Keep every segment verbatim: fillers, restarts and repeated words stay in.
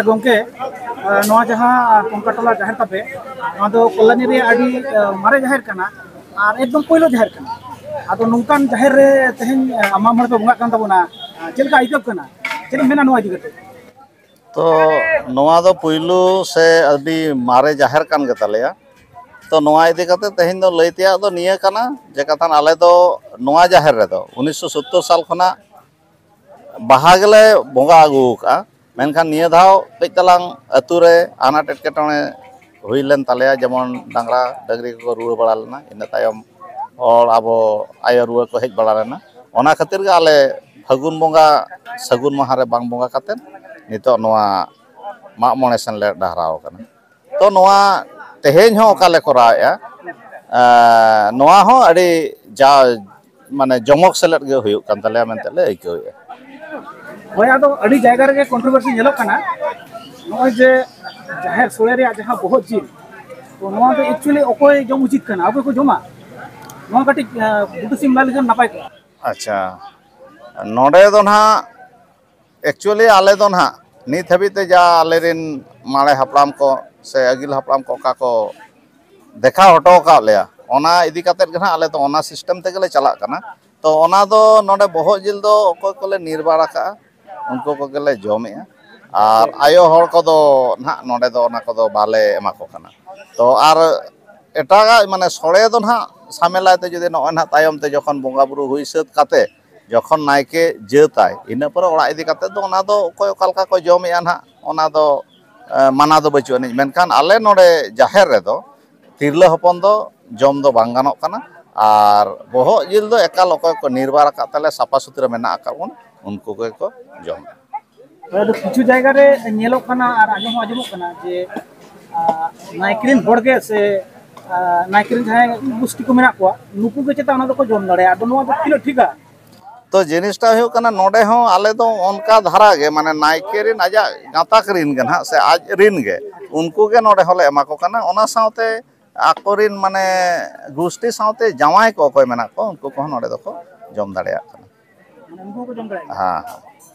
ᱜᱚᱢᱠᱮ, ᱱᱚᱣᱟ ᱡᱟᱦᱟᱸ ᱠᱚᱝᱠᱟᱴᱚᱞᱟ ᱡᱟᱦᱮᱨ ᱛᱟᱯᱮ, ᱱᱚᱣᱟ ᱫᱚ ᱠᱚᱞᱟᱱᱤ ᱨᱮᱭᱟᱜ ᱟᱹᱰᱤ ᱢᱟᱨᱮ ᱡᱟᱦᱮᱨ ᱠᱟᱱᱟ ᱟᱨ ᱮᱠᱫᱚᱢ ᱯᱳᱭᱞᱳ ᱡᱟᱦᱮᱨ ᱠᱟᱱᱟ᱾ ᱟᱫᱚ ᱱᱚᱝᱠᱟᱱ ᱡᱟᱦᱮᱨ ᱨᱮ ᱛᱮᱦᱮᱧ ᱢᱟᱜ ᱢᱚᱬᱮ ᱯᱮ ᱵᱚᱸᱜᱟᱜ ᱠᱟᱱ ᱛᱟᱵᱚᱱᱟ, ᱪᱮᱫ ᱞᱮᱠᱟ ᱟᱹᱭᱠᱟᱹᱜ ᱠᱟᱱᱟ? ᱪᱮᱫ ᱮᱢ ᱢᱮᱱᱟ ᱱᱚᱣᱟ ᱤᱫᱤ ᱠᱟᱛᱮ? ᱛᱚ ᱱᱚᱣᱟ ᱫᱚ ᱯᱩᱭᱞᱩ ᱥᱮ ᱟᱹᱰᱤ ᱢᱟᱨᱮ ᱡᱟᱦᱮᱨ ᱠᱟᱱ ᱜᱮᱛᱟᱞᱮᱭᱟ᱾ ᱛᱚ ᱱᱚᱣᱟ ᱤᱫᱤ ᱠᱟᱛᱮ ᱛᱮᱦᱮᱧ ᱫᱚ ᱞᱟᱹᱭ ᱛᱮᱭᱟᱜ ᱫᱚ ᱱᱤᱭᱟᱹ ᱠᱟᱱᱟ ᱡᱮ, ᱠᱟᱛᱷᱟᱱ ᱟᱞᱮ ᱫᱚ ᱱᱚᱣᱟ ᱡᱟᱦᱮᱨ ᱨᱮᱫᱚ ᱩᱱᱤᱥᱥᱚ ᱥᱳᱛᱛᱳᱨ ᱥᱟᱞ ᱠᱷᱚᱱᱟᱜ ᱵᱟᱦᱟ ᱜᱮᱞᱮ ᱵᱚᱸᱜᱟ ᱟᱹᱜᱩ ᱟᱠᱟᱫᱼᱟ᱾ ᱢᱮᱱᱠᱷᱟᱱ ᱱᱤᱭᱟᱹ ᱫᱷᱟᱣ ᱠᱟᱹᱡ ᱛᱟᱞᱟᱝ ᱟᱹᱛᱩ ᱨᱮ ᱟᱱᱟᱴ ᱮᱴᱠᱮᱴᱚᱬᱮ ᱦᱩᱭ ᱞᱮᱱ ᱛᱟᱞᱮᱭᱟ, ᱡᱮᱢᱚᱱ ᱰᱟᱝᱨᱟ ᱰᱟᱹᱝᱨᱤ ᱠᱚᱠᱚ ᱨᱩᱣᱟᱹ ᱵᱟᱲᱟ ᱞᱮᱱᱟ, ᱤᱱᱟᱹ ᱛᱟᱭᱚᱢ ᱦᱚᱲ ᱟᱵᱚ ᱟᱭᱳ ᱨᱩᱣᱟᱹ ᱠᱚ ᱦᱮᱡ ᱵᱟᱲᱟ ᱞᱮᱱᱟ᱾ ᱚᱱᱟ ᱠᱷᱟᱹᱛᱤᱨ ᱜᱮ ᱟᱞᱮ ᱯᱷᱟᱹᱜᱩᱱ ᱵᱚᱸᱜᱟ ᱥᱟᱹᱜᱩᱱ ᱢᱟᱦᱟ ᱨᱮ ᱵᱟᱝ ᱵᱚᱸᱜᱟ ᱠᱟᱛᱮᱫ ᱱᱤᱛᱚᱜ ᱱᱚᱣᱟ ᱢᱟᱜ ᱢᱚᱬᱮ ᱥᱮᱱ ᱞᱮ ᱰᱟᱦᱨᱟᱣ ᱟᱠᱟᱱᱟ᱾ ᱛᱚ ᱱᱚᱣᱟ ᱛᱮᱦᱮᱧ ᱦᱚᱸ ᱚᱠᱟ ᱞᱮ ᱠᱚᱨᱟᱣᱮᱫᱼᱟ, ᱮᱸ, ᱱᱚᱣᱟ ᱦᱚᱸ ᱟᱹᱰᱤ ᱡᱟ ᱢᱟᱱᱮ ᱡᱚᱢᱚᱠ ᱥᱮᱞᱮᱫ ᱜᱮ ᱦᱩᱭᱩᱜ ᱠᱟᱱ ᱛᱟᱞᱮᱭᱟ ᱢᱮᱱᱛᱮ ᱞᱮ ᱟᱹᱭᱠᱟᱹᱣᱮᱫᱼᱟ᱾ ᱦᱳᱭ, ᱟᱫᱚ ᱟᱹᱰᱤ ᱡᱟᱭᱜᱟ ᱨᱮᱜᱮ ᱠᱚᱱᱴᱨᱳᱵᱷᱟᱨᱥᱤ ᱧᱮᱞᱚᱜ ᱠᱟᱱᱟ, ᱱᱚᱜᱼᱚᱭ ᱡᱮ ᱡᱟᱦᱮᱨ ᱥᱳᱲᱮ ᱨᱮᱭᱟᱜ ᱡᱟᱦᱟᱸ ᱵᱚᱦᱚᱜ ᱡᱤᱞ, ᱛᱚ ᱱᱚᱣᱟ ᱫᱚ ᱮᱠᱪᱩᱭᱮᱞᱤ ᱚᱠᱚᱭ ᱡᱚᱢ ᱩᱪᱤᱛ ᱠᱟᱱᱟ? ᱟᱵᱚ ᱠᱚ ᱡᱚᱢᱟ? ᱱᱚᱣᱟ ᱠᱟᱹᱴᱤᱡ ᱵᱩᱴᱟᱹ ᱥᱤᱢ ᱞᱟᱹᱭ ᱞᱮᱠᱷᱟᱱ ᱱᱟᱯᱟᱭ ᱠᱚᱜᱼᱟ᱾ ᱟᱪᱪᱷᱟ, ᱱᱚᱰᱮ ᱫᱚ ᱱᱟᱦᱟᱜ ᱮᱠᱪᱩᱭᱮᱞᱤ ᱟᱞᱮ ᱫᱚ ᱱᱟᱦᱟᱜ ᱱᱤᱛ ᱦᱟᱹᱵᱤᱡ ᱛᱮ ᱡᱟ ᱟᱞᱮᱨᱮᱱ ᱢᱟᱨᱮ ᱦᱟᱯᱲᱟᱢ ᱠᱚ ᱥᱮ ᱟᱹᱜᱤᱞ ᱦᱟᱯᱲᱟᱢ ᱠᱚ ᱚᱠᱟ ᱠᱚ ᱫᱮᱠᱷᱟᱣ ᱦᱚᱴᱚ ᱟᱠᱟᱫ ᱞᱮᱭᱟ, ᱚᱱᱟ ᱤᱫᱤ ᱠᱟᱛᱮᱫ ᱜᱮ ᱱᱟᱦᱟᱜ ᱟᱞᱮ ᱫᱚ ᱚᱱᱟ ᱥᱤᱥᱴᱮᱢ ᱛᱮᱜᱮ ᱞᱮ ᱪᱟᱞᱟᱜ ᱠᱟᱱᱟ᱾ ᱛᱚ ᱚᱱᱟ ᱫᱚ ᱱᱚᱰᱮ ᱵᱚᱦᱚᱜ ᱡᱤᱞ ᱫᱚ ᱚᱠᱚᱭ ᱠᱚᱞᱮ ᱱᱤᱨᱵᱟᱨ ᱟᱠᱟᱜᱼᱟ, ᱩᱱᱠᱩ ᱠᱚᱜᱮ ᱞᱮ ᱡᱚᱢᱮᱜᱼᱟ᱾ ᱟᱨ ᱟᱭᱳ ᱦᱚᱲ ᱠᱚᱫᱚ ᱱᱟᱦᱟᱜ ᱱᱚᱰᱮ ᱫᱚ ᱚᱱᱟ ᱠᱚᱫᱚ ᱵᱟᱞᱮ ᱮᱢᱟ ᱠᱚ ᱠᱟᱱᱟ᱾ ᱛᱚ ᱟᱨ ᱮᱴᱟᱜᱟᱜ ᱢᱟᱱᱮ ᱥᱚᱲᱮ ᱫᱚ ᱱᱟᱦᱟᱜ ᱥᱟᱢᱮᱞᱟᱭ ᱛᱮ ᱡᱩᱫᱤ ᱱᱚᱜᱼᱚᱭ ᱱᱟᱦᱟᱜ ᱛᱟᱭᱚᱢ ᱛᱮ ᱡᱚᱠᱷᱚᱱ ᱵᱚᱸᱜᱟ ᱵᱩᱨᱩ ᱦᱩᱭ ᱥᱟᱹᱛ ᱠᱟᱛᱮ ᱡᱚᱠᱷᱚᱱ ᱱᱟᱭᱠᱮ ᱡᱟᱹᱛᱟᱭ, ᱤᱱᱟᱹ ᱯᱚᱨᱮ ᱚᱲᱟᱜ ᱤᱫᱤ ᱠᱟᱛᱮ ᱫᱚ ᱚᱱᱟ ᱫᱚ ᱚᱠᱚᱭ ᱚᱠᱟ ᱞᱮᱠᱟ ᱠᱚ ᱡᱚᱢᱮᱜᱼᱟ ᱱᱟᱦᱟᱜ, ᱚᱱᱟ ᱫᱚ ᱮ, ᱢᱟᱱᱟ ᱫᱚ ᱵᱟᱹᱪᱩᱜ ᱟᱹᱱᱤᱡ᱾ ᱢᱮᱱᱠᱷᱟᱱ ᱟᱞᱮ ᱱᱚᱰᱮ ᱡᱟᱦᱮᱨ ᱨᱮᱫᱚ ᱛᱤᱨᱞᱟᱹ ᱦᱚᱯᱚᱱ ᱫᱚ ᱡᱚᱢ ᱫᱚ ᱵᱟᱝ ᱜᱟᱱᱚᱜ ᱠᱟᱱᱟ᱾ ᱟᱨ ᱵᱚᱦᱚᱜ ᱡᱤᱞ ᱫᱚ ᱮᱠᱟᱞ ᱚᱠᱚᱭ ᱠᱚ ᱱᱤᱨᱵᱟᱨ ᱟᱠᱟᱫ ᱛᱟᱞᱮ, ᱥᱟᱯᱷᱟ ᱥᱩᱛᱨᱟᱹ ᱢᱮᱱᱟᱜ ᱟᱠᱟᱫ ᱵᱚᱱ, ᱩᱱᱠᱩ ᱜᱮᱠᱚ ᱡᱚᱢᱟ᱾ ᱟᱫᱚ ᱠᱤᱪᱷᱩ ᱡᱟᱭᱜᱟ ᱨᱮ ᱧᱮᱞᱚᱜ ᱠᱟᱱᱟ ᱟᱨ ᱟᱸᱡᱚᱢ ᱦᱚᱸ ᱟᱸᱡᱚᱢᱚᱜ ᱠᱟᱱᱟ ᱡᱮ, ᱟᱨ ᱱᱟᱭᱠᱮ ᱨᱮᱱ ᱦᱚᱲ ᱜᱮ ᱥᱮ, ᱟᱨ ᱱᱟᱭᱠᱮ ᱨᱮᱱ ᱡᱟᱦᱟᱸᱭ ᱜᱩᱥᱴᱤ ᱠᱚ ᱢᱮᱱᱟᱜ ᱠᱚᱣᱟ, ᱱᱩᱠᱩ ᱜᱮ ᱪᱮᱛᱟ ᱚᱱᱟ ᱫᱚᱠᱚ ᱡᱚᱢ ᱫᱟᱲᱮᱭᱟᱜᱼᱟ᱾ ᱟᱫᱚ ᱱᱚᱣᱟ ᱫᱚ ᱛᱤᱱᱟᱹᱜ ᱴᱷᱤᱠᱟ? ᱛᱚ ᱡᱤᱱᱤᱥᱴᱟ ᱦᱩᱭᱩᱜ ᱠᱟᱱᱟ, ᱱᱚᱰᱮ ᱦᱚᱸ ᱟᱞᱮ ᱫᱚ ᱚᱱᱠᱟ ᱫᱷᱟᱨᱟ ᱜᱮ, ᱢᱟᱱᱮ ᱱᱟᱭᱠᱮ ᱨᱮᱱ ᱟᱡᱟᱜ ᱜᱟᱛᱟᱠ ᱨᱮᱱ ᱜᱮ ᱱᱟᱦᱟᱜ ᱥᱮ ᱟᱡ ᱨᱮᱱ ᱜᱮ, ᱩᱱᱠᱩ ᱜᱮ ᱱᱚᱰᱮ ᱦᱚᱸᱞᱮ ᱮᱢᱟ ᱠᱚ ᱠᱟᱱᱟ᱾ ᱚᱱᱟ ᱥᱟᱶᱛᱮ ᱟᱠᱚᱨᱮᱱ ᱢᱟᱱᱮ ᱜᱩᱥᱴᱤ ᱥᱟᱶᱛᱮ ᱡᱟᱶᱟᱭ ᱠᱚ ᱚᱠᱚᱭ ᱢᱮᱱᱟᱜ ᱠᱚ, ᱩᱱᱠᱩ ᱠᱚᱦᱚᱸ ᱱᱚᱰᱮ ᱫᱚᱠᱚ ᱡᱚᱢ ᱫᱟᱲᱮᱭᱟᱜ ᱠᱟᱱᱟ᱾ ᱢᱟᱱᱮ ᱩᱱᱠᱩ ᱦᱚᱸᱠᱚ ᱡᱚᱢ ᱫᱟᱲᱮᱭᱟᱜᱼᱟ᱾ ᱦᱮᱸ, ᱦᱮᱸ᱾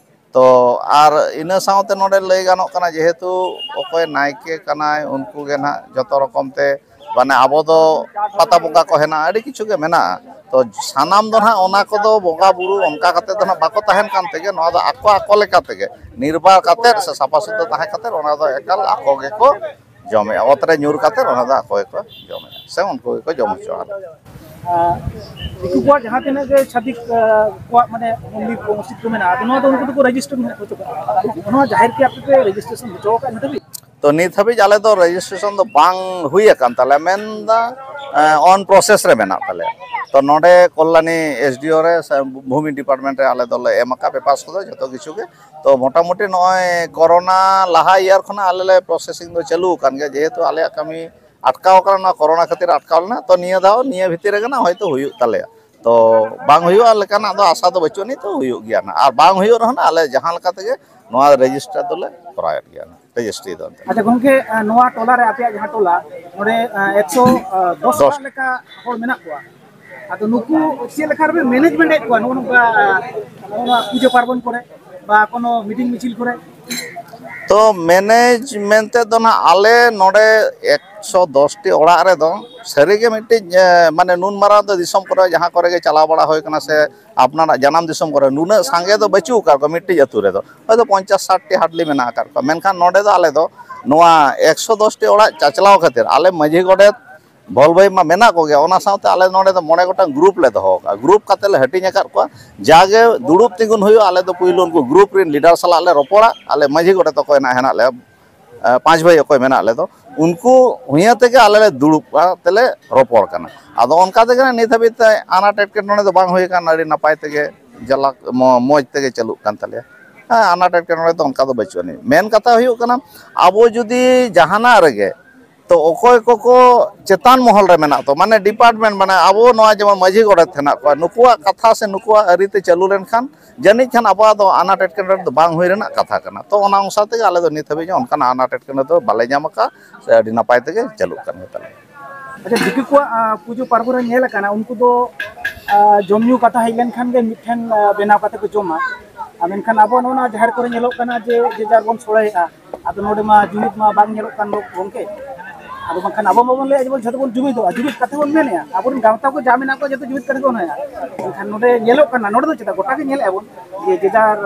ᱛᱚ ᱟᱨ ᱤᱱᱟᱹ ᱥᱟᱶᱛᱮ ᱱᱚᱰᱮ ᱞᱟᱹᱭ ᱜᱟᱱᱚᱜ ᱠᱟᱱᱟ, ᱡᱮᱦᱮᱛᱩ ᱚᱠᱚᱭ ᱱᱟᱭᱠᱮ ᱠᱟᱱᱟᱭ, ᱩᱱᱠᱩ ᱜᱮ ᱱᱟᱦᱟᱜ ᱡᱚᱛᱚ ᱨᱚᱠᱚᱢ ᱛᱮ, ᱢᱟᱱᱮ ᱟᱵᱚ ᱫᱚ ᱯᱟᱛᱟ ᱵᱚᱸᱜᱟ ᱠᱚ ᱦᱮᱱᱟᱜᱼᱟ, ᱟᱹᱰᱤ ᱠᱤᱪᱷᱩ ᱜᱮ ᱢᱮᱱᱟᱜᱼᱟ᱾ ᱛᱚ ᱥᱟᱱᱟᱢ ᱫᱚ ᱱᱟᱦᱟᱜ ᱚᱱᱟ ᱠᱚᱫᱚ ᱵᱚᱸᱜᱟ ᱵᱩᱨᱩ ᱚᱱᱠᱟ ᱠᱟᱛᱮ ᱫᱚ ᱱᱟᱦᱟᱜ ᱵᱟᱠᱚ ᱛᱟᱦᱮᱱ ᱠᱟᱱ ᱛᱮᱜᱮ, ᱱᱚᱣᱟ ᱫᱚ ᱟᱠᱚ ᱟᱠᱚ ᱞᱮᱠᱟ ᱛᱮᱜᱮ ᱱᱤᱨᱵᱟᱨ ᱠᱟᱛᱮ ᱥᱮ ᱥᱟᱯᱷᱟ ᱥᱩᱛᱨᱟᱹ ᱛᱟᱦᱮᱸ ᱠᱟᱛᱮ ᱚᱱᱟ ᱫᱚ ᱮᱠᱟᱞ ᱟᱠᱚ ᱜᱮᱠᱚ ᱡᱚᱢᱮᱫᱼᱟ᱾ ᱚᱛ ᱨᱮ ᱧᱩᱨ ᱠᱟᱛᱮ ᱚᱱᱟ ᱫᱚ ᱟᱠᱚ ᱜᱮᱠᱚ ᱡᱚᱢᱮᱫᱼᱟ ᱥᱮ ᱩᱱᱠᱩ ᱜᱮᱠᱚ ᱡᱚᱢ ᱦᱚᱪᱚᱣᱟᱜᱼᱟ᱾ ᱟᱨ ᱫᱤᱠᱩ ᱠᱚᱣᱟᱜ ᱡᱟᱦᱟᱸ ᱛᱤᱱᱟᱹᱜ ᱜᱮ ᱪᱷᱟᱹᱛᱤᱠ, ᱟᱸ, ᱠᱚᱣᱟᱜ ᱢᱟᱱᱮ ᱢᱚᱱᱫᱤᱨ ᱠᱚ, ᱢᱚᱥᱡᱤᱫ ᱠᱚ ᱢᱮᱱᱟᱜᱼᱟ, ᱟᱫᱚ ᱱᱚᱣᱟ ᱫᱚ ᱩᱱᱠᱩ ᱫᱚᱠᱚ ᱨᱮᱡᱤᱥᱴᱟᱨ ᱦᱚᱪᱚ ᱠᱟᱜᱼᱟ᱾ ᱱᱚᱣᱟ ᱡᱟᱦᱮᱨ ᱠᱤ ᱟᱯᱮ ᱯᱮ ᱨᱮᱡᱤᱥᱴᱨᱮᱥᱚᱱ ᱦᱚᱪᱚ ᱟᱠᱟᱫ ᱱᱤᱛ ᱫᱷᱟᱹᱵᱤᱡ? ᱛᱚ ᱱᱤᱛ ᱦᱟᱹᱵᱤᱡ ᱟᱞᱮ ᱫᱚ ᱨᱮᱡᱤᱥᱴᱨᱮᱥᱚᱱ ᱫᱚ ᱵᱟᱝ ᱦᱩᱭ ᱟᱠᱟᱱ ᱛᱟᱞᱮᱭᱟ, ᱢᱮᱱᱫᱟ, ᱮᱸ, ᱚᱱ ᱯᱨᱚᱥᱮᱥ ᱨᱮ ᱢᱮᱱᱟᱜ ᱛᱟᱞᱮᱭᱟ᱾ ᱛᱚ ᱱᱚᱰᱮ ᱠᱚᱞᱞᱟᱱᱤ ᱮᱥ ᱰᱤ ᱳ ᱨᱮ ᱥᱮ ᱵᱷᱩᱢᱤ ᱰᱤᱯᱟᱨᱴᱢᱮᱱᱴ ᱨᱮ ᱟᱞᱮ ᱫᱚᱞᱮ ᱮᱢ ᱟᱠᱟᱫ ᱯᱮᱯᱟᱨᱥ ᱠᱚᱫᱚ ᱡᱚᱛᱚ ᱠᱤᱪᱷᱩ ᱜᱮ᱾ ᱛᱚ ᱢᱚᱴᱟᱢᱩᱴᱤ ᱱᱚᱜᱼᱚᱭ ᱠᱚᱨᱳᱱᱟ ᱞᱟᱦᱟ ᱤᱭᱟᱨ ᱠᱷᱚᱱᱟᱜ ᱟᱞᱮ ᱞᱮ ᱯᱨᱚᱥᱮᱥᱤᱝ ᱫᱚ ᱪᱟᱹᱞᱩ ᱟᱠᱟᱱ ᱜᱮᱭᱟ, ᱡᱮᱦᱮᱛᱩ ᱟᱞᱮᱭᱟᱜ ᱠᱟᱹᱢᱤ ᱟᱴᱠᱟᱣ ᱟᱠᱟᱱᱟ, ᱱᱚᱣᱟ ᱠᱚᱨᱳᱱᱟ ᱠᱷᱟᱹᱛᱤᱨ ᱟᱴᱠᱟᱣ ᱞᱮᱱᱟ᱾ ᱛᱚ ᱱᱤᱭᱟᱹ ᱫᱷᱟᱣ ᱱᱤᱭᱟᱹ ᱵᱷᱤᱛᱤᱨ ᱨᱮᱜᱮ ᱱᱟᱜ ᱦᱚᱭᱛᱳ ᱦᱩᱭᱩᱜ ᱛᱟᱞᱮᱭᱟ᱾ ᱛᱚ ᱵᱟᱝ ᱦᱩᱭᱩᱜᱼᱟ ᱞᱮᱠᱟᱱᱟᱜ ᱫᱚ ᱟᱥᱟ ᱫᱚ ᱵᱟᱹᱪᱩᱜ ᱟᱹᱱᱤᱡ, ᱛᱚ ᱦᱩᱭᱩᱜ ᱜᱮᱭᱟ ᱱᱟᱜ, ᱟᱨ ᱵᱟᱝ ᱦᱩᱭᱩᱜ ᱨᱮᱦᱚᱸ ᱱᱟᱜ ᱟᱞᱮ ᱡᱟᱦᱟᱸ ᱞᱮᱠᱟ ᱛᱮᱜᱮ ᱱᱚᱣᱟ ᱨᱮᱡᱤᱥᱴᱟᱨ ᱫᱚᱞᱮ ᱠᱚᱨᱟᱣᱮᱫ ᱜᱮᱭᱟ ᱱᱟᱜ, ᱨᱮᱡᱤᱥᱴᱨᱤ ᱫᱚ ᱮᱱᱛᱮ᱾ ᱟᱪᱪᱷᱟ ᱜᱚᱝᱠᱮ, ᱟᱸ, ᱱᱚᱣᱟ ᱴᱚᱞᱟ ᱨᱮ, ᱟᱯᱮᱭᱟᱜ ᱡᱟᱦᱟᱸ ᱴᱚᱞᱟ, ᱱᱚᱰᱮ, ᱟᱸ, ᱮᱠᱥᱚ ᱫᱚᱥ ᱫᱚᱥ᱾ ᱚᱲᱟᱜ ᱞᱮᱠᱟ ᱦᱚᱲ ᱢᱮᱱᱟᱜ ᱠᱚᱣᱟ᱾ ᱟᱫᱚ ᱱᱩᱠᱩ ᱪᱮᱫ ᱞᱮᱠᱟ ᱨᱮᱯᱮ ᱢᱮᱱᱮᱡᱽᱢᱮᱱᱴ ᱮᱫ ᱠᱚᱣᱟ ᱱᱚᱜᱼᱚ ᱱᱚᱝᱠᱟ, ᱱᱚᱜᱼᱚ ᱱᱚᱣᱟ ᱯᱩᱡᱟᱹ ᱯᱟᱨᱵᱚᱱ ᱠᱚᱨᱮ ᱵᱟ ᱠᱳᱱᱳ ᱢᱤᱴᱤᱝ ᱢᱤᱪᱷᱤᱞ ᱠᱚᱨᱮ? ᱛᱚ ᱢᱮᱱᱮᱡᱽ ᱢᱮᱱᱛᱮ ᱫᱚ ᱱᱟᱜ ᱟᱞᱮ ᱱᱚᱰᱮ ᱮᱠᱥᱚ ᱫᱚᱥ ᱴᱤ ᱚᱲᱟᱜ ᱨᱮᱫᱚ ᱥᱟᱹᱨᱤᱜᱮ ᱢᱤᱫᱴᱤᱡ, ᱮ, ᱢᱟᱱᱮ ᱱᱩᱱ ᱢᱟᱨᱟᱝ ᱫᱚ ᱫᱤᱥᱚᱢ ᱠᱚᱨᱮ ᱡᱟᱦᱟᱸ ᱠᱚᱨᱮ ᱜᱮ ᱪᱟᱞᱟᱣ ᱵᱟᱲᱟ ᱦᱩᱭ ᱠᱟᱱᱟ ᱥᱮ ᱟᱯᱱᱟᱨᱟᱜ ᱡᱟᱱᱟᱢ ᱫᱤᱥᱚᱢ ᱠᱚᱨᱮ ᱱᱩᱱᱟᱹᱜ ᱥᱟᱸᱜᱮ ᱫᱚ ᱵᱟᱹᱪᱩᱜ ᱟᱠᱟᱫ ᱠᱚᱣᱟ ᱢᱤᱫᱴᱤᱡ ᱟᱹᱛᱩ ᱨᱮᱫᱚ᱾ ᱦᱚᱭᱛᱳ ᱯᱚᱧᱪᱟᱥ ᱥᱟᱴ ᱴᱤ hardly ᱢᱮᱱᱟᱜ ᱟᱠᱟᱫ ᱠᱚᱣᱟ, ᱢᱮᱱᱠᱷᱟᱱ ᱱᱚᱰᱮ ᱫᱚ ᱟᱞᱮ ᱫᱚ ᱱᱚᱣᱟ ᱮᱠᱥᱚ ᱫᱚᱥ ᱴᱤ ᱚᱲᱟᱜ ᱪᱟᱪᱞᱟᱣ ᱠᱷᱟᱹᱛᱤᱨ ᱟᱞᱮ ᱢᱟᱹᱡᱷᱤ ᱜᱚᱰᱮᱛ ᱵᱷᱚᱞ ᱵᱷᱟᱹᱭ ᱢᱟ ᱢᱮᱱᱟᱜ ᱠᱚᱜᱮ, ᱚᱱᱟ ᱥᱟᱶᱛᱮ ᱟᱞᱮ ᱱᱚᱰᱮ ᱫᱚ ᱢᱚᱬᱮ ᱜᱚᱴᱟᱝ ᱜᱨᱩᱯ ᱞᱮ ᱫᱚᱦᱚ ᱟᱠᱟᱫᱼᱟ᱾ ᱜᱨᱩᱯ ᱠᱟᱛᱮ ᱞᱮ ᱦᱟᱹᱴᱤᱧ ᱟᱠᱟᱫ ᱠᱚᱣᱟ᱾ ᱡᱟᱜᱮ ᱫᱩᱲᱩᱵ ᱛᱤᱸᱜᱩᱱ ᱦᱩᱭᱩᱜᱼᱟ, ᱟᱞᱮ ᱫᱚ ᱯᱩᱭᱞᱩ ᱩᱱᱠᱩ ᱜᱨᱩᱯ ᱨᱮᱱ ᱞᱤᱰᱟᱨ ᱥᱟᱞᱟᱜ ᱞᱮ ᱨᱚᱯᱚᱲᱟ᱾ ᱟᱞᱮ ᱢᱟᱹᱡᱷᱤ ᱜᱚᱰᱮᱛ ᱚᱠᱚᱭ ᱱᱟᱜ ᱦᱮᱱᱟᱜ ᱞᱮᱭᱟ, ᱮ, ᱯᱟᱸᱪ ᱵᱷᱟᱹᱭ ᱚᱠᱚᱭ ᱢᱮᱱᱟᱜ ᱞᱮ ᱫᱚ, ᱩᱱᱠᱩ ᱦᱩᱭᱟᱹ ᱛᱮᱜᱮ ᱟᱞᱮ ᱞᱮ ᱫᱩᱲᱩᱵ ᱠᱟᱛᱮ ᱞᱮ ᱨᱚᱯᱚᱲ ᱠᱟᱱᱟ᱾ ᱟᱫᱚ ᱚᱱᱠᱟ ᱛᱮᱜᱮ ᱱᱤᱛ ᱦᱟᱹᱵᱤᱡ ᱛᱮ ᱟᱱᱟᱴ ᱮᱴᱠᱮᱴᱚᱬᱮ ᱫᱚ ᱵᱟᱝ ᱦᱩᱭ ᱟᱠᱟᱱᱟ, ᱟᱹᱰᱤ ᱱᱟᱯᱟᱭ ᱛᱮᱜᱮ ᱡᱟᱞᱟᱠ ᱢᱚ-, ᱢᱚᱡᱽ ᱛᱮᱜᱮ ᱪᱟᱹᱞᱩᱜ ᱠᱟᱱ ᱛᱟᱞᱮᱭᱟ᱾ ᱦᱮᱸ, ᱟᱱᱟᱴ ᱮᱴᱠᱮᱴᱚᱬᱮ ᱫᱚ ᱚᱱᱠᱟ ᱫᱚ ᱵᱟᱹᱪᱩᱜ ᱟᱹᱱᱤᱡ᱾ ᱢᱮᱱ ᱠᱟᱛᱷᱟ ᱦᱩᱭᱩᱜ ᱠᱟᱱᱟ, ᱟᱵᱚ ᱡᱩᱫᱤ ᱡᱟᱦᱟᱱᱟᱜ ᱨᱮᱜᱮ ᱛᱚ ᱚᱠᱚᱭ ᱠᱚᱠᱚ ᱪᱮᱛᱟᱱ ᱢᱚᱦᱚᱞ ᱨᱮ ᱢᱮᱱᱟᱜ ᱛᱚ, ᱢᱟᱱᱮ ᱰᱤᱯᱟᱨᱴᱢᱮᱱᱴ, ᱢᱟᱱᱮ ᱟᱵᱚ ᱱᱚᱣᱟ ᱡᱮᱢᱚᱱ ᱢᱟᱹᱡᱷᱤ ᱜᱚᱰᱮᱛ ᱦᱮᱱᱟᱜ ᱠᱚᱣᱟ, ᱱᱩᱠᱩᱣᱟᱜ ᱠᱟᱛᱷᱟ ᱥᱮ ᱱᱩᱠᱩᱣᱟᱜ ᱟᱹᱨᱤ ᱛᱮ ᱪᱟᱹᱞᱩ ᱞᱮᱱᱠᱷᱟᱱ ᱡᱟᱹᱱᱤᱡ ᱠᱷᱟᱱ ᱟᱵᱚᱣᱟᱜ ᱫᱚ ᱟᱱᱟᱴ ᱮᱴᱠᱮᱴᱚᱬᱮ ᱫᱚ ᱵᱟᱝ ᱦᱩᱭ ᱨᱮᱱᱟᱜ ᱠᱟᱛᱷᱟ ᱠᱟᱱᱟ᱾ ᱛᱚ ᱚᱱᱟ ᱚᱱᱩᱥᱟᱨ ᱛᱮᱜᱮ ᱟᱞᱮ ᱫᱚ ᱱᱤᱛ ᱦᱟᱹᱵᱤᱡ ᱦᱚᱸ ᱚᱱᱠᱟᱱᱟᱜ ᱟᱱᱟᱴ ᱮᱴᱠᱮᱴᱚᱬᱮ ᱫᱚ ᱵᱟᱞᱮ ᱧᱟᱢ ᱟᱠᱟᱫ ᱥᱮ ᱟᱹᱰᱤ ᱱᱟᱯᱟᱭ ᱛᱮᱜᱮ ᱪᱟᱹᱞᱩᱜ ᱠᱟᱱ ᱜᱮᱛᱟᱞᱮᱭᱟ᱾ ᱟᱪᱪᱷᱟ, ᱫᱤᱠᱩ ᱠᱚᱣᱟᱜ, ᱟᱸ, ᱯᱩᱡᱟᱹ ᱯᱟᱨᱵᱚᱱ ᱨᱮ ᱧᱮᱞ ᱟᱠᱟᱱᱟ, ᱩᱱᱠᱩ ᱫᱚ, ᱟᱸ, ᱡᱚᱢ ᱧᱩ ᱠᱟᱛᱷᱟ ᱦᱮᱡ ᱞᱮᱱᱠᱷᱟᱱ ᱜᱮ ᱢᱤᱫᱴᱷᱮᱱ, ᱟᱸ, ᱵᱮᱱᱟᱣ ᱠᱟᱛᱮ ᱠᱚ ᱡᱚᱢᱟ᱾ ᱟᱨ ᱢᱮᱱᱠᱷᱟᱱ ᱟᱵᱚ ᱱᱚᱣᱟ ᱡᱟᱦᱮᱨ ᱠᱚᱨᱮ ᱧᱮᱞᱚᱜ ᱠᱟᱱᱟ ᱡᱮ ᱡᱮ ᱡᱟᱨ ᱵᱚᱱ ᱥᱚᱲᱮᱭᱮᱫᱼᱟ᱾ ᱟᱫᱚ ᱱᱚᱰᱮ ᱢᱟ ᱡᱩᱢᱤᱫ ᱢᱟ ᱵᱟᱝ ᱧᱮᱞᱚᱜ ᱠᱟᱱ ᱫᱚ ᱜᱚᱢᱠᱮ᱾ ᱟᱫᱚ ᱵᱟᱝᱠᱷᱟᱱ ᱟᱵᱚ ᱢᱟᱵᱚᱱ ᱞᱟᱹᱭᱮᱫᱼᱟ ᱡᱮᱵᱚᱱ ᱡᱷᱚᱛᱚ ᱵᱚᱱ ᱡᱩᱢᱤᱫᱚᱜᱼᱟ, ᱡᱩᱢᱤᱫ ᱠᱟᱛᱷᱟ ᱵᱚᱱ ᱢᱮᱱᱮᱫᱼᱟ, ᱟᱵᱚᱨᱮᱱ ᱜᱟᱶᱛᱟ ᱠᱚ ᱡᱟ ᱢᱮᱱᱟᱜ ᱠᱚᱣᱟ ᱡᱷᱚᱛᱚ ᱡᱩᱢᱤᱫ ᱠᱟᱛᱮ ᱵᱚᱱ ᱢᱮᱱᱮᱫᱼᱟ᱾ ᱢᱮᱱᱠᱷᱟᱱ ᱱᱚᱰᱮ ᱧᱮᱞᱚᱜ ᱠᱟᱱᱟ, ᱱᱚᱰᱮ ᱫᱚ ᱪᱮᱫᱟᱜ ᱜᱚᱴᱟ ᱜᱮ ᱧᱮᱞᱮᱫᱼᱟ ᱵᱚᱱ ᱡᱮ ᱡᱮ ᱡᱟᱨ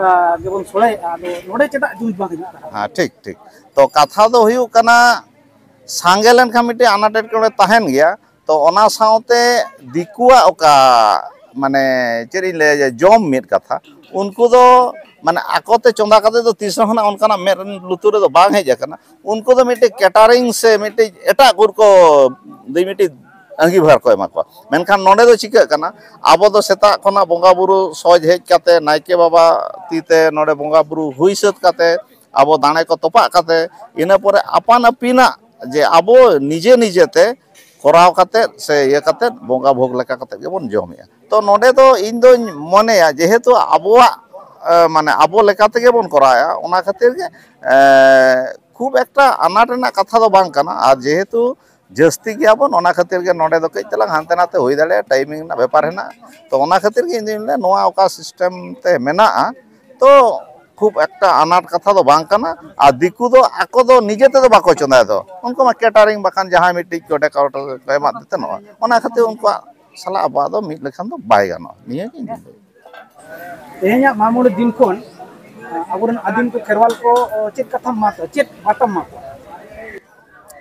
ᱜᱮᱵᱚᱱ ᱥᱚᱲᱮᱭᱮᱫᱼᱟ, ᱟᱫᱚ ᱱᱚᱰᱮ ᱪᱮᱫᱟᱜ ᱡᱩᱢᱤᱫ ᱵᱟᱝ ᱦᱤᱡᱩᱜ ᱠᱟᱱᱟ? ᱦᱮᱸ, ᱴᱷᱤᱠ, ᱴᱷᱤᱠ᱾ ᱛᱚ ᱠᱟᱛᱷᱟ ᱫᱚ ᱦᱩᱭᱩᱜ ᱠᱟᱱᱟ, ᱥᱟᱸᱜᱮ ᱞᱮᱱᱠᱷᱟᱱ ᱢᱤᱫᱴᱮᱱ ᱟᱱᱟᱴ ᱮᱴᱠᱮᱴᱚᱬᱮ ᱛᱟᱦᱮᱱ ᱜᱮᱭᱟ᱾ ᱛᱚ ᱚᱱᱟ ᱥᱟᱶᱛᱮ ᱫᱤᱠᱩᱣᱟᱜ ᱚᱠᱟ, ᱢᱟᱱᱮ, ᱪᱮᱫ ᱤᱧ ᱞᱟᱹᱭᱟ, ᱡᱮ ᱡᱚᱢ ᱢᱤᱫ ᱠᱟᱛᱷᱟ, ᱩᱱᱠᱩ ᱫᱚ ᱢᱟᱱᱮ ᱟᱠᱚᱛᱮ ᱪᱚᱸᱫᱟ ᱠᱟᱛᱮ ᱫᱚ ᱛᱤᱥ ᱨᱮᱦᱚᱸ ᱱᱟᱜ ᱚᱱᱠᱟᱱᱟᱜ ᱢᱮᱫ ᱨᱮᱱ ᱞᱩᱛᱩᱨ ᱨᱮᱫᱚ ᱵᱟᱝ ᱦᱮᱡ ᱟᱠᱟᱱᱟ᱾ ᱩᱱᱠᱩ ᱫᱚ ᱢᱤᱫᱴᱤᱡ ᱠᱮᱴᱟᱨᱤᱝ ᱥᱮ ᱢᱤᱫᱴᱤᱡ ᱮᱴᱟᱜ ᱠᱚ ᱢᱤᱫᱴᱤᱡ ᱟᱸᱜᱤᱵᱷᱟᱨ ᱠᱚ ᱮᱢᱟ ᱠᱚᱣᱟ᱾ ᱢᱮᱱᱠᱷᱟᱱ ᱱᱚᱰᱮ ᱫᱚ ᱪᱤᱠᱟᱹᱜ ᱠᱟᱱᱟ, ᱟᱵᱚ ᱫᱚ ᱥᱮᱛᱟᱜ ᱠᱷᱚᱱᱟᱜ ᱵᱚᱸᱜᱟ ᱵᱩᱨᱩ ᱥᱚᱡᱽ ᱦᱮᱡ ᱠᱟᱛᱮ, ᱱᱟᱭᱠᱮ ᱵᱟᱵᱟ ᱛᱤ ᱛᱮ ᱱᱚᱰᱮ ᱵᱚᱸᱜᱟ ᱵᱩᱨᱩ ᱦᱩᱭ ᱥᱟᱹᱛ ᱠᱟᱛᱮ, ᱟᱵᱚ ᱫᱟᱲᱮ ᱠᱚ ᱛᱚᱯᱟᱜ ᱠᱟᱛᱮ, ᱤᱱᱟᱹ ᱯᱚᱨᱮ ᱟᱯᱟᱱ ᱟᱹᱯᱤᱱᱟᱜ ᱡᱮ ᱟᱵᱚ ᱱᱤᱡᱮ ᱱᱤᱡᱮ ᱛᱮ ᱠᱚᱨᱟᱣ ᱠᱟᱛᱮ ᱥᱮ ᱤᱭᱟᱹ ᱠᱟᱛᱮ ᱵᱚᱸᱜᱟ ᱵᱷᱳᱜᱽ ᱞᱮᱠᱟ ᱠᱟᱛᱮ ᱜᱮᱵᱚᱱ ᱡᱚᱢᱮᱜᱼᱟ᱾ ᱛᱚ ᱱᱚᱰᱮ ᱫᱚ ᱤᱧ ᱫᱚᱧ ᱢᱚᱱᱮᱭᱟ, ᱡᱮᱦᱮᱛᱩ ᱟᱵᱚᱣᱟᱜ, ᱮ, ᱢᱟᱱᱮ ᱟᱵᱚ ᱞᱮᱠᱟ ᱛᱮᱜᱮ ᱵᱚᱱ ᱠᱚᱨᱟᱣᱮᱜᱼᱟ, ᱚᱱᱟ ᱠᱷᱟᱹᱛᱤᱨ ᱜᱮ, ᱮ, ᱠᱷᱩᱵ ᱮᱠᱴᱟ ᱟᱱᱟᱴ ᱨᱮᱱᱟᱜ ᱠᱟᱛᱷᱟ ᱫᱚ ᱵᱟᱝ ᱠᱟᱱᱟ᱾ ᱟᱨ ᱡᱮᱦᱮᱛᱩ ᱡᱟᱹᱥᱛᱤ ᱜᱮᱭᱟᱵᱚᱱ, ᱚᱱᱟ ᱠᱷᱟᱹᱛᱤᱨ ᱜᱮ ᱱᱚᱰᱮ ᱫᱚ ᱠᱟᱹᱡ ᱛᱟᱞᱟᱝ ᱦᱟᱱᱛᱮ ᱱᱟᱛᱮ ᱦᱩᱭ ᱫᱟᱲᱮᱭᱟᱜᱼᱟ, ᱴᱟᱭᱤᱢᱤᱝ ᱨᱮᱱᱟᱜ ᱵᱮᱯᱟᱨ ᱦᱮᱱᱟᱜᱼᱟ᱾ ᱛᱚ ᱚᱱᱟ ᱠᱷᱟᱹᱛᱤᱨ ᱜᱮ ᱤᱧ ᱫᱩᱧ ᱞᱟᱹᱭᱟ, ᱱᱚᱣᱟ ᱚᱠᱟ ᱥᱤᱥᱴᱮᱢ ᱛᱮ ᱢᱮᱱᱟᱜᱼᱟ, ᱛᱚ ᱠᱷᱩᱵ ᱮᱠᱴᱟ ᱟᱱᱟᱴ ᱠᱟᱛᱷᱟ ᱫᱚ ᱵᱟᱝ ᱠᱟᱱᱟ᱾ ᱟᱨ ᱫᱤᱠᱩ ᱫᱚ ᱟᱠᱚ ᱫᱚ ᱱᱤᱡᱮ ᱛᱮᱫᱚ ᱵᱟᱠᱚ ᱪᱚᱸᱫᱟᱭ ᱫᱚ, ᱩᱱᱠᱩ ᱢᱟ ᱠᱮᱴᱟᱨᱤᱝ ᱵᱟᱠᱷᱟᱱ ᱡᱟᱦᱟᱸᱭ ᱢᱤᱫᱴᱤᱡ ᱠᱚ ᱰᱮᱠᱳᱨᱮᱴᱚᱨ ᱠᱚ ᱮᱢᱟᱫ ᱛᱮ ᱱᱚᱜᱼᱚᱭ, ᱚᱱᱟ ᱠᱷᱟᱹᱛᱤᱨ ᱩᱱᱠᱩᱣᱟᱜ ᱥᱟᱞᱟᱜ ᱟᱵᱚᱣᱟᱜ ᱫᱚ ᱢᱤᱫ ᱞᱮᱠᱷᱟᱱ ᱫᱚ ᱵᱟᱭ ᱜᱟᱱᱚᱜᱼᱟ, ᱱᱤᱭᱟᱹ ᱜᱮ ᱤᱧ ᱫᱩᱧ ᱞᱟᱹᱭᱟ᱾ ᱛᱮᱦᱮᱧᱟᱜ ᱢᱟᱜ ᱢᱚᱬᱮ ᱫᱤᱱ ᱠᱷᱚᱱ ᱟᱵᱚᱨᱮᱱ ᱟᱹᱫᱤᱢ ᱠᱚ ᱠᱷᱮᱨᱣᱟᱞ ᱠᱚ ᱪᱮᱫ ᱠᱟᱛᱷᱟᱢ ᱮᱢᱟ ᱠᱚᱣᱟ, ᱪᱮᱫ ᱵᱟᱨᱛᱟᱢ ᱮᱢᱟ ᱠᱚᱣᱟ?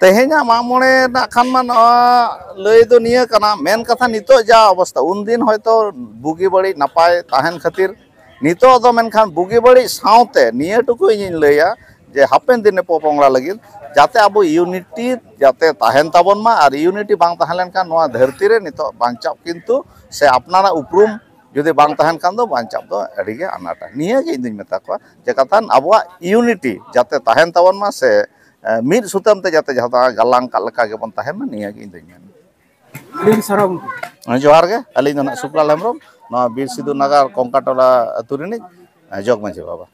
ᱛᱮᱦᱮᱧᱟᱜ ᱢᱟᱜ ᱢᱚᱬᱮ ᱨᱮᱱᱟᱜ ᱠᱷᱟᱱ ᱢᱟ ᱱᱚᱣᱟ ᱞᱟᱹᱭ ᱫᱚ ᱱᱤᱭᱟᱹ ᱠᱟᱱᱟ, ᱢᱮᱱ ᱠᱟᱛᱷᱟ ᱱᱤᱛᱚᱜ ᱡᱟ ᱚᱵᱚᱥᱛᱟ, ᱩᱱᱫᱤᱱ ᱦᱚᱭᱛᱳ ᱵᱩᱜᱤ ᱵᱟᱹᱲᱤᱡ ᱱᱟᱯᱟᱭ ᱛᱟᱦᱮᱱ ᱠᱷᱟᱹᱛᱤᱨ, ᱱᱤᱛᱚᱜ ᱫᱚ ᱢᱮᱱᱠᱷᱟᱱ ᱵᱩᱜᱤ ᱵᱟᱹᱲᱤᱡ ᱥᱟᱶᱛᱮ ᱱᱤᱭᱟᱹ ᱴᱩᱠᱩ ᱤᱧᱤᱧ ᱞᱟᱹᱭᱟ ᱡᱮ ᱦᱟᱯᱮᱱ ᱫᱤᱱ ᱨᱮ ᱯᱚᱯᱚᱝᱲᱟ ᱞᱟᱹᱜᱤᱫ ᱡᱟᱛᱮ ᱟᱵᱚ ᱤᱭᱩᱱᱤᱴᱤ ᱡᱟᱛᱮ ᱛᱟᱦᱮᱱ ᱛᱟᱵᱚᱱ ᱢᱟ, ᱟᱨ ᱤᱭᱩᱱᱤᱴᱤ ᱵᱟᱝ ᱛᱟᱦᱮᱸ ᱞᱮᱱᱠᱷᱟᱱ ᱱᱚᱣᱟ ᱫᱷᱟᱹᱨᱛᱤ ᱨᱮ ᱱᱤᱛᱚᱜ ᱵᱟᱧᱪᱟᱣ ᱠᱤᱱᱛᱩ ᱥᱮ ᱟᱯᱱᱟᱨᱟᱜ ᱩᱯᱨᱩᱢ ᱡᱩᱫᱤ ᱵᱟᱝ ᱛᱟᱦᱮᱱ ᱠᱷᱟᱱ ᱫᱚ ᱵᱟᱧᱪᱟᱣ ᱫᱚ ᱟᱹᱰᱤ ᱜᱮ ᱟᱱᱟᱴᱟ᱾ ᱱᱤᱭᱟᱹ ᱜᱮ ᱤᱧ ᱫᱩᱧ ᱢᱮᱛᱟ ᱠᱚᱣᱟ ᱡᱮ ᱠᱟᱛᱷᱟᱱ ᱟᱵᱚᱣᱟᱜ ᱤᱭᱩᱱᱤᱴᱤ ᱡᱟᱛᱮ ᱛᱟᱦᱮᱱ ᱛᱟᱵᱚᱱ ᱢᱟ, ᱥᱮ, ᱮ, ᱢᱤᱫ ᱥᱩᱛᱟᱹᱢ ᱛᱮ ᱡᱟᱛᱮ ᱡᱟᱦᱟᱸ ᱫᱚ ᱜᱟᱞᱟᱝ ᱠᱟᱜ ᱞᱮᱠᱟ ᱜᱮᱵᱚᱱ ᱛᱟᱦᱮᱱ ᱢᱟ, ᱱᱤᱭᱟᱹ ᱜᱮ ᱤᱧ ᱫᱩᱧ ᱢᱮᱱᱟ᱾ ᱟᱹᱰᱤ ᱟᱹᱰᱤ ᱥᱟᱨᱦᱟᱣ ᱜᱚᱢᱠᱮ᱾ ᱦᱮᱸ, ᱡᱚᱦᱟᱨ ᱜᱮ᱾ ᱟᱹᱞᱤᱧ ᱫᱚ ᱱᱟᱦᱟᱜ ᱥᱩᱠᱞᱟᱞ ᱦᱮᱢᱵᱨᱚᱢ, ᱱᱚᱣᱟ ᱵᱤᱨ ᱥᱤᱫᱩ ᱱᱟᱜᱟᱨ ᱠᱚᱝᱠᱟᱴᱚᱞᱟ ᱟᱹᱛᱩ ᱨᱤᱱᱤᱡ, ᱮ, ᱡᱚᱜᱽ ᱢᱟᱹᱡᱷᱤ ᱵᱟᱵᱟ᱾